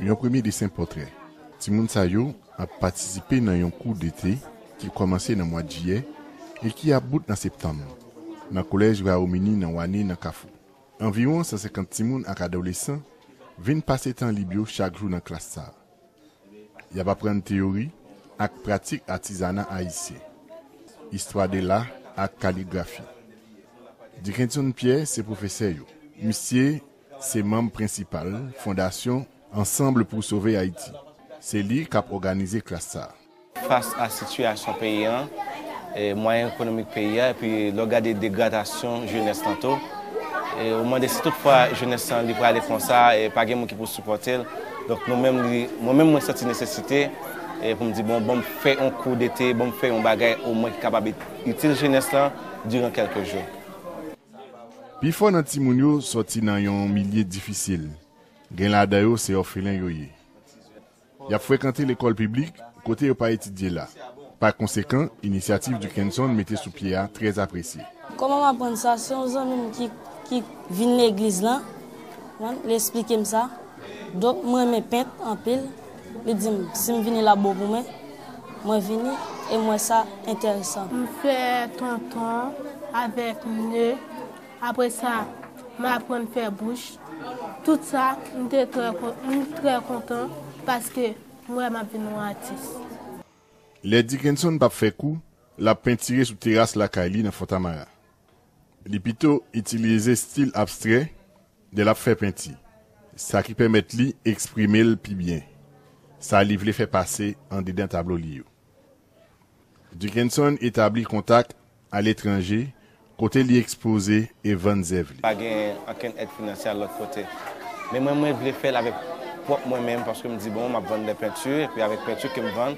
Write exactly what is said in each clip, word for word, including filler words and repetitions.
Yon premye desen pòtrè. Timoun sa yo ap patisipe nan yon kou dete ki kòmanse nan mwa jiyè e ki ap bout nan septanm, nan Kolèj Rayomini nan Wane nan Kafou. Anviwon san senkant timoun ak adolesan vin pase tan lib yo chak jou nan klas sa a. Y ap aprann teyori ak pratik atizana ayisyen, istwa de la ak kaligrafi. Dickenson Pierre se pwofesè yo. Misye se manm prensipal fondasyon Ensemble pour Sauver Haïti. Se li k ap òganize klas sa a. Fas a sitiyasyon peyi a, e, mwayen ekonomik peyi a, epi lè w gade degradasyon jenès lan tou, e, ou mande si toutfwa jenès lan li prale konsa, e pa gen moun ki pou sipòte l. Donk nou menm, li, mwen menm mwen santi nesesite, e, pou m di, bon, ban m fè yon kou dete, ban m fè yon bagay omwen ki kapab itil jenès lan diran kèlke jou. Pifò nan timoun yo sòti nan yon milye difisil. Gen ladan yo se òfelen yo ye. Y ap frekante lekòl piblik kote yo pa etidye la. Pa konsekan, inisyativ Dickenson mete sou pye a trè apresye. Kòman m aprann sa? Se yon zanmi m ki, ki vin legliz lan, konprann, li esplike m sa. Donk, mwen renmen pent anpil. Li di m, si m vini, l ap bon pou mwen. Mwen vini e m wè sa enteresan. M fè tonton avèk ne. Apre sa, m aprann fè bouch. Tout sa, m te trè kon-, m trè kontan paske m wè m ap vin yon atis. Lè Dickenson p ap fè kou, l ap pentire sou teras lakay li nan Fontamara. Li pito itilize stil abstrè lè l ap fè penti, sa ki pèmèt li eksprime l pi byen sa li vle fè pase andedan tablo li yo. Dickenson etabli kontak aletranje kote li ekspoze e vann zèv li. Pa gen okenn èd finansyè lòt kote. Men mwen, mwen vle fè l avèk pwòp mwen menm, paske m di, bon, m ap vann de penti, epi avèk penti ke m vann,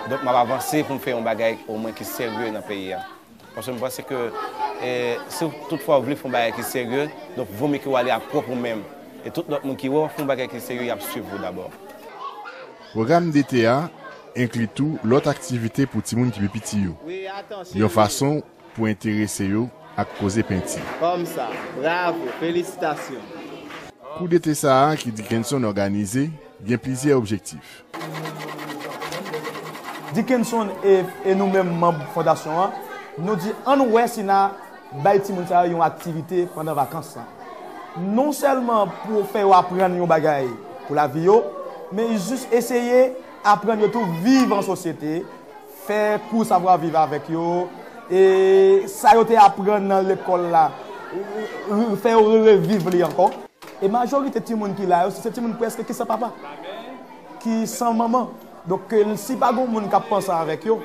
donk m ap avanse pou m fè yon bagay omwen ki serye nan peyi a. Paske m panse ke, e, si w toutfwa w vle fè yon bagay ki serye, donk vomye ke w ale a pwòp ou menm. E tout lòt moun ki wè w ap fè yon bagay ki serye, y ap swiv ou dabò. Pwogram dete a enkli tou lòt aktivite pou timoun ki pi piti yo, yon fason pou enterese yo ak koze penti. Kòmsa, bravo, felisitasyon. Kou dete sa a ki Dickenson òganize gen plizyè objektif. Dickenson e, e nou menm manm fondasyon an, nou di ann wè si n a bay timoun sa yo yon aktivite pandan vakans lan. Non sèlman pou fè yo aprann yon bagay pou lavi yo, men jis eseye aprann yo tou viv an sosyete, fè kou savwa viv avèk yo, e sa yo te aprann nan lekòl la, fè yo reviv li ankò. E majorite timoun ki la yo, se timoun prèske ki san papa, ki san manman. Donk, ke si pa gon moun k ap panse avèk yo,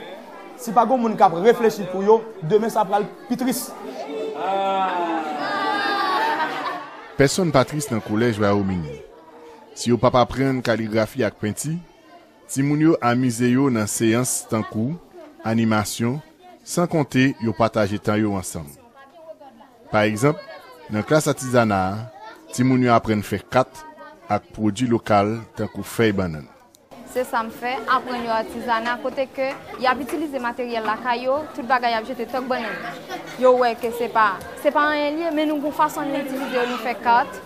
si pa gon moun k ap reflechi pou yo, demen sa pral pi tris. Pèsonn pa tris nan Kolèj Wayomini. Si yo p ap aprann kaligrafi ak penti, timoun yo amize yo nan seyans tankou animasyon, san konte yo pataje tan yo ansanm. Pa egzanp, nan klas atizana a, timoun yo aprann fè kat ak pwodui lokal tankou fèy bannann. Se sa m fè, aprann yo atizana, kote ke y ap itilize materyèl lakay yo, tout bagay y ap jete tank bannann. Yo wè ke se pa, se pa anyen l ye, men nou gon fason nou itilize yo, nou fè kat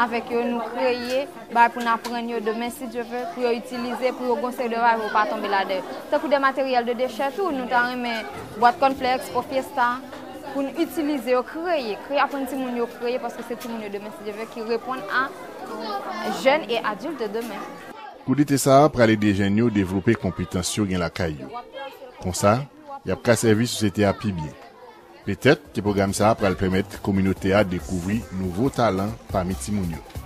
avèk yo, nou kreye bagay pou n aprann yo demen, si Dye vle, pou yo itilize, pou yo gon seri de bagay pou yo pa tonbe ladan yo. Tankou de materyèl de dechè tou, nou ta renmen bwat kònflèks, po fyesta, pou n itilize yo, kreye, kreye, aprann timoun yo kreye, paske se timoun yo demen, si Dye vle, ki reponn a jèn e adilt de demen. Kou dete sa a pral ede jèn yo devlope konpetans yo gen lakay yo. Konsa, y ap ka sèvi sosyete a pi byen. Petèt ke pwogram sa a pral pèmèt kominote a dekouvri nouvo talan pami timoun yo.